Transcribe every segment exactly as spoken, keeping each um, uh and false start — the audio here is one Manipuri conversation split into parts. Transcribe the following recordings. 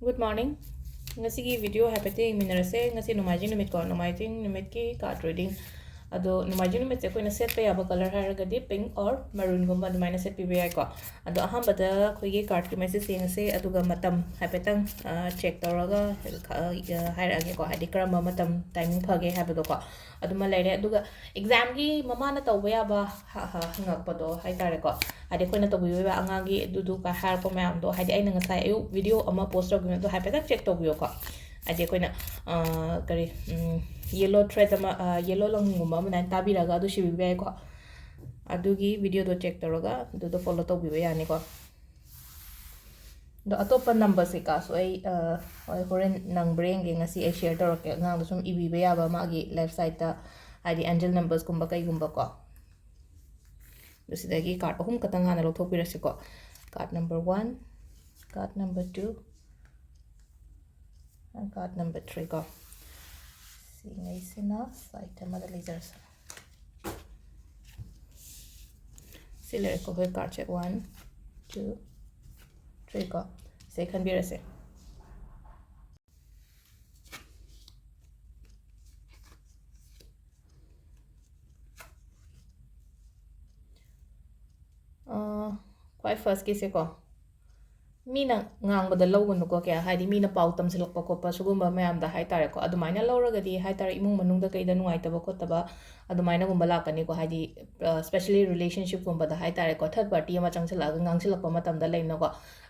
Good morning. ꯉꯁꯤꯒꯤ video ꯍꯥꯏꯐꯦꯠꯇ ꯌꯦꯡꯃꯤꯟꯅꯔꯁꯦ꯫ ꯉꯁꯤ ꯅꯣꯡꯃꯥꯏꯖꯤꯡ ꯅꯨꯃꯤꯠꯀꯣ, ꯅꯣꯡꯃꯥꯏꯖꯤꯡ ꯅꯨꯃꯤꯠꯀꯤ card reading꯫ ꯑꯗꯣ ꯅꯣꯡꯃꯥꯏꯖꯤꯡ ꯅꯨꯃꯤꯠꯁꯦ ꯑꯩꯈꯣꯏꯅ ꯁꯦꯠꯄ ꯌꯥꯕ colour ꯍꯥꯏꯔꯒꯗꯤ pink or maroonꯒꯨꯝꯕ ꯑꯗꯨꯃꯥꯏꯅ ꯁꯦꯠꯄꯤꯕ ꯌꯥꯏꯀꯣ꯫ ꯑꯗꯣ ꯑꯍꯥꯟꯕꯗ ꯑꯩꯈꯣꯏꯒꯤ cardꯀꯤ message ꯌꯦꯡꯉꯁꯦ, ꯑꯗꯨꯒ ꯃꯇꯝ ꯍꯥꯏꯐꯦꯠꯇꯪ, ꯑ, check ꯇꯧꯔꯒ, ꯑ, ꯍꯥꯏꯔꯛꯑꯒꯦꯀꯣ, ꯍꯥꯏꯗꯤ ꯀꯔꯝꯕ ꯃꯇꯝ timing ꯐꯒꯦ ꯍꯥꯏꯕꯗꯣꯀꯣ꯫ ꯑꯗꯨꯃ ꯂꯩꯔꯦ꯫ ꯑꯗꯨꯒ examꯒꯤ ꯃꯃꯥꯅ ꯇꯧꯕ ꯌꯥꯕ ꯍ-, ꯍ-, ꯍꯪꯉꯛꯄꯗꯣ ꯍꯥꯏꯇꯥꯔꯦꯀꯣ, ꯍꯥꯏꯗꯤ ꯑꯩꯈꯣꯏꯅ ꯇꯧꯕꯤꯕ ꯑꯉꯥꯡꯒꯤ ꯑꯗꯨꯗꯨ ꯀ ꯍꯥꯏꯔꯛꯄ ꯃꯌꯥꯝꯗꯣ, ꯍꯥꯏꯗꯤ ꯑꯩꯅ ꯉꯁꯥꯏ ꯑꯌꯨꯛ video ꯑꯃ post ꯇꯧꯈꯤꯕꯗꯣ ꯍꯥꯏꯐꯦꯠꯇꯪ check ꯇꯧꯕꯤꯌꯣꯀꯣ꯫ ꯍꯥꯏꯗꯤ ꯑꯩꯈꯣꯏꯅ, ꯑ, ꯀꯔꯤ, ꯎꯝ, yellow thread ꯑꯃ, ꯑ, yellow ꯂꯪꯒꯨꯝꯕ ꯑꯃ ꯑꯗꯨꯃꯥꯏꯅ ꯇꯥꯕꯤꯔꯒ ꯑꯗꯨ ꯁꯤꯕꯤꯕ ꯌꯥꯏꯀꯣ꯫ ꯑꯗꯨꯒꯤ videoꯗꯣ check ꯇꯧꯔꯒ ꯑꯗꯨꯗꯣ follow ꯇꯧꯕꯤꯕ ꯌꯥꯅꯤꯀꯣ꯫ ꯑꯗꯣ ꯑꯇꯣꯞꯄ numbers ꯀꯩꯀꯥꯁꯨ ꯑꯩ, ꯑ, ꯍꯣꯏ, ꯍꯣꯔꯦꯟ ꯅꯪꯕ꯭ꯔꯥ ꯌꯦꯡꯒꯦ꯫ ꯉꯁꯤ ꯑꯩ share ꯇꯧꯔꯛꯀꯦ ꯑꯉꯥꯡꯗꯣ ꯁꯨꯝ ꯏꯕꯤꯕ ꯌꯥꯕ ꯃꯥꯒꯤ left sideꯇ, ꯍꯥꯏꯗꯤ angel numbersꯀꯨꯝꯕ ꯀꯩꯒꯨꯝꯕꯀꯣ꯫ ꯑꯗꯨ ꯁꯤꯗꯒꯤ card ꯑꯍꯨꯝ ꯈꯛꯇꯪ ꯍꯥꯟꯅ ꯂꯧꯊꯣꯛꯄꯤꯔꯁꯤꯀꯣ꯫ Card number one, card number two, card number three ꯀꯣ꯫ ꯁꯤꯉꯩꯁꯤꯅ side ꯑꯃꯗ ꯂꯩꯖꯔꯁꯅꯨ꯫ ꯁꯤ ꯂꯩꯔꯦꯀꯣ, ꯑꯩꯈꯣꯏ cardꯁꯦ one, two, three ꯀꯣ꯫ ꯁꯦ ꯈꯟꯕꯤꯔꯁꯦ꯫ ꯑ, ꯈ꯭ꯋꯥꯏ firstꯀꯤꯁꯦꯀꯣ, ꯃꯤꯅ ꯉꯥꯡꯕꯗ ꯂꯧꯒꯅꯨꯀꯣ ꯀꯌꯥ, ꯍꯥꯏꯗꯤ ꯃꯤꯅ ꯄꯥꯎ ꯇꯝꯁꯤꯜꯂꯛꯄ ꯈꯣꯠꯄ ꯁꯤꯒꯨꯝꯕ ꯃꯌꯥꯝꯗ ꯍꯥꯏꯇꯥꯔꯦꯀꯣ, ꯑꯗꯨꯃꯥꯏꯅ ꯂꯧꯔꯒꯗꯤ ꯍꯥꯏꯇꯥꯔꯦ, ꯏꯃꯨꯡ ꯃꯅꯨꯡꯗ ꯀꯩꯗ ꯅꯨꯡꯉꯥꯏꯇꯕ ꯈꯣꯠꯇꯕ ꯑꯗꯨꯃꯥꯏꯅꯒꯨꯝꯕ ꯂꯥꯛꯀꯅꯤꯀꯣ, ꯍꯥꯏꯗꯤ, ꯑ, especially relationshipꯀꯨꯝꯕꯗ ꯍꯥꯏꯇꯥꯔꯦꯀꯣ, third party ꯑꯃ ꯆꯪꯁꯤꯜꯂꯛꯑꯒ ꯉꯥꯡꯁꯤꯜꯂꯛꯄ ꯃꯇꯝꯗ ꯂꯩꯅꯀꯣ,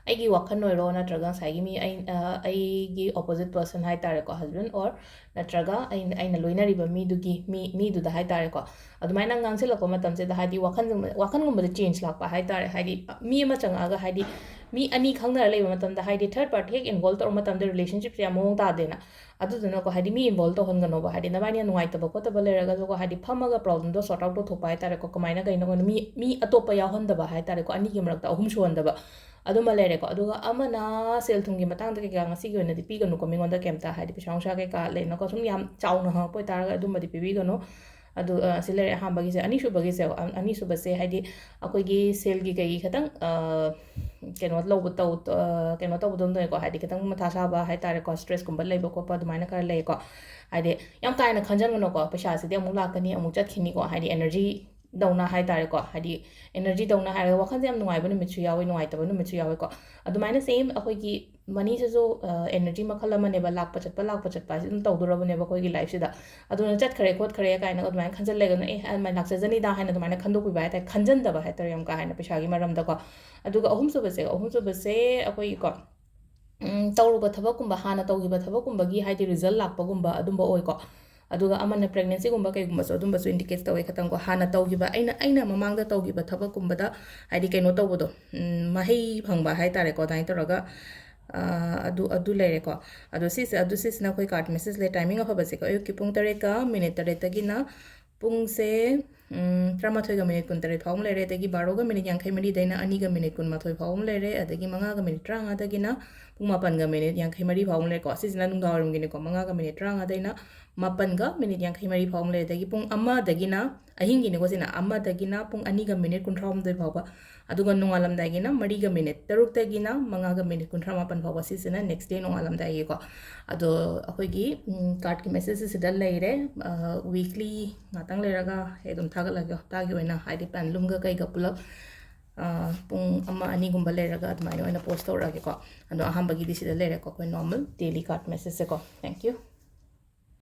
ꯑꯩꯒꯤ ꯋꯥꯈꯜ ꯑꯣꯏꯔꯣ ꯅꯠꯇ꯭ꯔꯒ ꯉꯁꯥꯏꯒꯤ ꯃꯤ ꯑꯩ-, ꯑ, ꯑꯩꯒꯤ opposite person ꯍꯥꯏꯇꯥꯔꯦꯀꯣ, husband or ꯅꯠꯇ꯭ꯔꯒ ꯑꯩꯅ, ꯑꯩꯅ ꯂꯣꯏꯅꯔꯤꯕ ꯃꯤꯗꯨꯒꯤ, ꯃꯤ, ꯃꯤꯗꯨꯗ ꯍꯥꯏꯇꯥꯔꯦꯀꯣ, ꯑꯗꯨꯃꯥꯏꯅ ꯉꯥꯡꯁꯤꯜꯂꯛꯄ ꯃꯇꯝꯁꯤꯗ ꯍꯥꯏꯗꯤ ꯋꯥꯈꯜꯒꯨꯝꯕ, ꯋꯥꯈꯜꯒꯨꯝꯕꯗ change ꯂꯥꯛꯄ ꯍꯥꯏꯇꯥꯔꯦ꯫ ꯍꯥꯏꯗꯤ ꯃꯤ ꯑꯃ ꯆꯪꯉꯛꯑꯒ ꯍꯥꯏꯗꯤ ꯃꯤ ꯑꯅꯤ ꯈꯪꯅꯔ ꯂꯩꯕ ꯃꯇꯝꯗ ꯍꯥꯏꯗꯤ third party ꯍꯦꯛ involve ꯇꯧꯔꯛꯄ ꯃꯇꯝꯗ relationshipꯁꯦ ꯌꯥꯝ ꯃꯑꯣꯡ ꯇꯥꯗꯦꯅ꯫ ꯑꯗꯨꯗꯨꯅꯀꯣ, ꯍꯥꯏꯗꯤ ꯃꯤ involve ꯇꯧꯍꯟꯒꯅꯣꯕ, ꯍꯥꯏꯗꯤ ꯅꯕꯥꯅꯤ ꯅꯨꯡꯉꯥꯏꯇꯕ ꯈꯣꯠꯇꯕ ꯂꯩꯔꯒꯁꯨꯀꯣ, ꯍꯥꯏꯗꯤ ꯐꯝꯃꯒ problemꯗꯣ sort out ꯇꯧꯊꯣꯛꯄ ꯍꯥꯏꯇꯥꯔꯦꯀꯣ꯫ ꯀꯃꯥꯏꯅ ꯀꯩꯅꯣ ꯈꯪꯗꯦ, ꯃꯤ, ꯃꯤ ꯑꯇꯣꯞꯄ ꯌꯥꯎꯍꯟꯗꯕ ꯍꯥꯏꯇꯥꯔꯦꯀꯣ, ꯑꯅꯤꯒꯤ ꯃꯔꯛꯇ ꯑꯍꯨꯝ ꯁꯨꯍꯟꯗꯕ꯫ ꯑꯗꯨꯃ ꯂꯩꯔꯦꯀꯣ꯫ ꯑꯗꯨꯒ ꯑꯃꯅ ꯁꯦꯜ ꯊꯨꯝꯒꯤ ꯃꯇꯥꯡꯗ ꯀꯩꯀꯥ ꯉꯁꯤꯒꯤ ꯑꯣꯏꯅꯗꯤ ꯄꯤꯒꯅꯨꯀꯣ ꯃꯤꯉꯣꯟꯗ ꯀꯩꯝꯇ, ꯍꯥꯏꯗꯤ ꯄꯩꯁꯥ ꯅꯨꯡꯁꯥ ꯀꯩꯀꯥ ꯂꯩꯅꯀꯣ, ꯁꯨꯝ ꯌꯥꯝ ꯆꯥꯎꯅ ꯍꯪꯉꯛꯄ ꯑꯣꯏꯇꯥꯔꯒ ꯑꯗꯨꯝꯕꯗꯤ ꯄꯤꯕꯤꯒꯅꯨ꯫ ꯑꯗꯨ ꯑ, ꯁꯤ ꯂꯩꯔꯦ ꯑꯍꯥꯟꯕꯒꯤꯁꯦ꯫ ꯑꯅꯤꯁꯨꯕꯒꯤꯁꯦ ꯑ, ꯑꯅꯤꯁꯨꯕꯁꯦ ꯍꯥꯏꯗꯤ ꯑꯩꯈꯣꯏꯒꯤ ꯁꯦꯜꯒꯤ ꯀꯩꯒꯤ ꯈꯤꯇꯪ ꯑ, ꯀꯩꯅꯣ ꯂꯧꯕ ꯇꯧ ꯑ, ꯀꯩꯅꯣ ꯇꯧꯕꯗꯣꯝꯗ ꯑꯣꯏꯀꯣ, ꯍꯥꯏꯗꯤ ꯈꯤꯇꯪ ꯃꯊꯥ ꯁꯥꯕ ꯍꯥꯏꯇꯥꯔꯦꯀꯣ, ꯁ꯭ꯇ꯭ꯔꯦꯁꯀꯨꯝꯕ ꯂꯩꯕ ꯈꯣꯠꯄ ꯑꯗꯨꯃꯥꯏꯅ ꯈꯔ ꯂꯩꯀꯣ꯫ ꯍꯥꯏꯗꯤ ꯌꯥꯝ ꯀꯥ ꯍꯦꯟꯅ ꯈꯟꯖꯟꯒꯅꯨꯀꯣ, ꯄꯩꯁꯥꯁꯤꯗꯤ ꯑꯃꯨꯛ ꯂꯥꯛꯀꯅꯤ, ꯑꯃꯨꯛ ꯆꯠꯈꯤꯅꯤꯀꯣ, ꯍꯥꯏꯗꯤ ꯑꯦꯅꯔꯖꯤ ꯗꯧꯅ ꯍꯥꯏꯇꯥꯔꯦꯀꯣ, ꯍꯥꯏꯗꯤ ꯑꯦꯅꯔꯖꯤꯗꯧꯅ ꯍꯥꯏꯔꯒ ꯋꯥꯈꯜꯁꯦ ꯌꯥꯝ ꯅꯨꯡꯉꯥꯏꯕ ꯅꯨꯃꯤꯠꯁꯨ ꯌꯥꯎꯋꯤ, ꯅꯨꯡꯉꯥꯏꯇꯕ ꯅꯨꯃꯤꯠꯁꯨ ꯌꯥꯎꯋꯤꯀꯣ꯫ ꯑꯗꯨꯃꯥꯏꯅ ꯁꯦꯝ ꯑꯩꯈꯣꯏꯒꯤ ꯃꯅꯤꯁꯤꯁꯨ ꯑꯦꯅꯔꯖꯤ ꯃꯈꯜ ꯑꯃꯅꯦꯕ, ꯂꯥꯛꯄ ꯆꯠꯄ ꯂꯥꯛꯄ ꯆꯠꯄ ꯍꯥꯏꯁꯦ ꯑꯗꯨꯝ ꯇꯧꯗꯣꯔꯕꯅꯦꯕ ꯑꯩꯈꯣꯏꯒꯤ ꯂꯥꯏꯐꯁꯤꯗ꯫ ꯑꯗꯨꯅ ꯆꯠꯈ꯭ꯔꯦ ꯈꯣꯠꯈ꯭ꯔꯦ ꯀꯥꯏꯅꯒ ꯑꯗꯨꯃꯥꯏꯅ ꯈꯟꯖꯜꯂꯒꯅ ꯑꯦ ꯑꯗꯨꯃꯥꯏꯅ ꯂꯥꯛꯆꯖꯅꯤꯗ ꯍꯥꯏꯅ ꯑꯗꯨꯃꯥꯏꯅ ꯈꯟꯗꯣꯛꯄꯤꯕ ꯍꯥꯏꯇꯥꯔꯦ, ꯈꯟꯖꯟꯗꯕ ꯍꯥꯏꯇꯥꯔꯦ ꯌꯥꯝ ꯀꯥ ꯍꯦꯟꯅ ꯄꯩꯁꯥꯒꯤ ꯃꯔꯝꯗꯀꯣ꯫ ꯑꯗꯨꯒ ꯑꯍꯨꯝꯁꯨꯕꯁꯦ ꯑꯍꯨꯝꯁꯨꯕꯁꯦ ꯑꯩꯈꯣꯏꯒꯤꯀꯣ ꯎꯝ, ꯇꯧꯔꯨꯕ ꯊꯕꯛꯀꯨꯝꯕ, ꯍꯥꯟꯅ ꯇꯧꯈꯤꯕ ꯊꯕꯛꯀꯨꯝꯕꯒꯤ ꯍꯥꯏꯗꯤ ꯔꯤꯖꯜ ꯂꯥꯛꯄꯒꯨꯝꯕ ꯑꯗꯨꯝꯕ ꯑꯣꯏꯀꯣ꯫ ꯑꯗꯨꯒ ꯑꯃꯅ ꯄ꯭ꯔꯦꯒꯅꯦꯟꯁꯤꯒꯨꯝꯕ ꯀꯩꯒꯨꯝꯕꯁꯨ ꯑꯗꯨꯝꯕꯁꯨ ꯏꯟꯗꯤꯀꯦꯠ ꯇꯧꯋꯦ ꯈꯤꯇꯪꯀꯣ꯫ ꯍꯥꯟꯅ ꯇꯧꯈꯤꯕ ꯑꯩꯅ ꯑꯩꯅ ꯃꯃꯥꯡꯗ ꯇꯧꯈꯤꯕ ꯊꯕꯛꯀꯨꯝꯕꯗ ꯍꯥꯏꯗꯤ ꯀꯩꯅꯣ ꯇꯧꯕꯗꯣ, ꯎꯝ, ꯃꯍꯩ ꯐꯪꯕ ꯍꯥꯏꯇꯥꯔꯦꯀꯣ, ꯑꯗꯨꯃꯥꯏꯅ ꯇꯧꯔꯒ ꯑ, ꯑꯗꯨ ꯑꯗꯨ ꯂꯩꯔꯦꯀꯣ꯫ ꯑꯗꯣ ꯁꯤꯁꯦ ꯑꯗꯨ ꯁꯤꯁꯤꯅ ꯑꯩꯈꯣꯏ ꯀꯥꯔꯠ ꯃꯦꯁꯦꯖ ꯂꯩ꯫ ꯇꯥꯏꯃꯤꯡ ꯑꯐꯕꯁꯦꯀꯣ ꯑꯌꯨꯛꯀꯤ ꯄꯨꯡ ꯇꯔꯦꯠꯀ ꯃꯤꯅꯤꯠ ꯇꯔꯦꯠꯇꯒꯤꯅ ꯄꯨꯡꯁꯦ ꯎꯝ, ꯇꯔꯥꯃꯥꯊꯣꯏꯒ ꯃꯤꯅꯤꯠ ꯀꯨꯟꯇꯔꯦꯠ ꯐꯥꯎꯕ ꯑꯃ ꯂꯩꯔꯦ, ꯑꯗꯒꯤ ꯕꯥꯔꯣꯒ ꯃꯤꯅꯤꯠ ꯌꯥꯡꯈꯩ ꯃꯔꯤꯗꯩꯅ ꯑꯅꯤꯒ ꯃꯤꯅꯤꯠ ꯀꯨꯟꯃꯥꯊꯣꯏ ꯐꯥꯎꯕ ꯑꯃ ꯂꯩꯔꯦ, ꯑꯗꯒꯤ ꯃꯉꯥꯒ ꯃꯤꯅꯤꯠ ꯇꯔꯥꯃꯉꯥꯗꯒꯤꯅ ꯄꯨꯡ ꯃꯥꯄꯟꯒ ꯃꯤꯅꯤꯠ ꯌꯥꯡꯈꯩ ꯃꯔꯤ ꯐꯥꯎꯕ ꯑꯃ ꯂꯩꯔꯦꯀꯣ꯫ ꯁꯤꯁꯤꯅ ꯅꯨꯡꯗꯥꯡꯋꯥꯏꯔꯝꯒꯤꯅꯤꯀꯣ, ꯃꯉꯥꯒ ꯃꯤꯅꯤꯠ ꯇꯔꯥꯃꯉꯥꯗꯩꯅ ꯃꯥꯄꯟꯒ ꯃꯤꯅꯤꯠ ꯌꯥꯡꯈꯩ ꯃꯔꯤ ꯐꯥꯎꯕ ꯑꯃ ꯂꯩꯔꯦ, ꯑꯗꯒꯤ ꯄꯨꯡ ꯑꯃꯗꯒꯤꯅ, ꯑꯍꯤꯡꯒꯤꯅꯤꯀꯣ ꯁꯤꯅ, ꯑꯃꯗꯒꯤꯅ ꯄꯨꯡ ꯑꯅꯤꯒ ꯃꯤꯅꯤꯠ ꯀꯨꯟꯊ꯭ꯔꯥꯍꯨꯝꯗꯣꯏ ꯐꯥꯎꯕ, ꯑꯗꯨꯒ ꯅꯣꯡꯉꯥꯜꯂꯝꯗꯥꯏꯒꯤꯅ ꯃꯔꯤꯒ ꯃꯤꯅꯤꯠ ꯇꯔꯨꯛꯇꯒꯤꯅ ꯃꯉꯥꯒ ꯃꯤꯅꯤꯠ ꯀꯨꯟꯊ꯭ꯔꯥ ꯃꯥꯄꯟ ꯐꯥꯎꯕ, ꯁꯤꯁꯤꯅ ꯅꯦꯛꯁ ꯗꯦ ꯅꯣꯡꯉꯥꯜꯂꯝꯗꯥꯏꯒꯤꯀꯣ꯫ ꯑꯗꯣ ꯑꯩꯈꯣꯏꯒꯤ ꯎꯝ, ꯀꯥꯔꯠꯀꯤ ꯃꯦꯁꯦꯖ ꯑꯁꯤꯗ ꯂꯩꯔꯦ꯫ ꯋꯤꯛꯂꯤ ꯉꯥꯛꯇꯪ ꯂꯩꯔꯒ ꯑꯩ ꯑꯗꯨꯝ ꯊꯥꯒꯠꯂꯒꯦ, ꯍꯞꯇꯥꯒꯤ ꯑꯣꯏꯅ ꯍꯥꯏꯗꯤ ꯄꯦꯟꯂꯨꯝꯒ ꯀꯩꯒ ꯄꯨꯂꯞ ꯑ, ꯄꯨꯡ ꯑꯃ ꯑꯅꯤꯒꯨꯝꯕ ꯂꯩꯔꯒ ꯑꯗꯨꯃꯥꯏꯅ ꯑꯣꯏꯅ ꯄꯣꯁ ꯇꯧꯔꯛꯑꯒꯦꯀꯣ꯫ ꯑꯗꯣ ꯑꯍꯥꯟꯕꯒꯤꯗꯤ ꯁꯤꯗ ꯂꯩꯔꯦꯀꯣ, ꯑꯩꯈꯣꯏ ꯅꯣꯔꯃꯦꯜ ꯗꯦꯂꯤ ꯀꯥꯔꯠ ꯃꯦꯁꯦꯖꯁꯦꯀꯣ꯫ Thank you.